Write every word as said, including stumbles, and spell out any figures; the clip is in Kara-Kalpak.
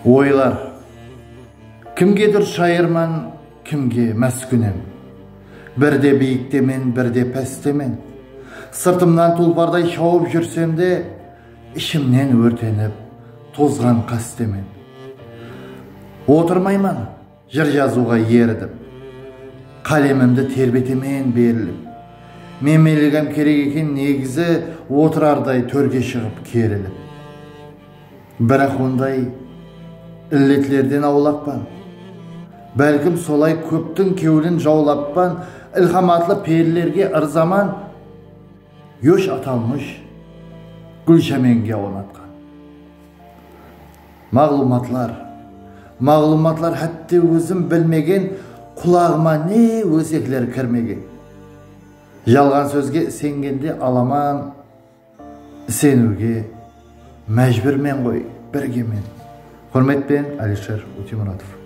Oylar. Kimgedur shayırman, kimge máskúnem. Birde biyiktemen, birde pástemen. Sırtımnan tulparday shawıp júrsem de, ishimnen órtenip, tozǵan qástemen. Otırmayman jır jazıwǵa eridip. Qálemimdi terbetemen berilip. Menmeligem kerek eken negizi, otırarday tórge shıǵıp kerilip. Biraq onday illetlerden awlaqpan. Bálkim solay kóptiń kewlin jawlappan, ilham atlı perilerge ırzaman. Yosh atalmısh Gúlshámenge unatqan. Maǵlıwmatlar, maǵlıwmatlar hátte ózim bilmegen, qulaǵıma ne ósekler kirmegen. Jalǵan sózge isengende alaman, iseniwge májbúrmen ǵoy birgemen. Húrmet penen, Alisher Ótemuratov.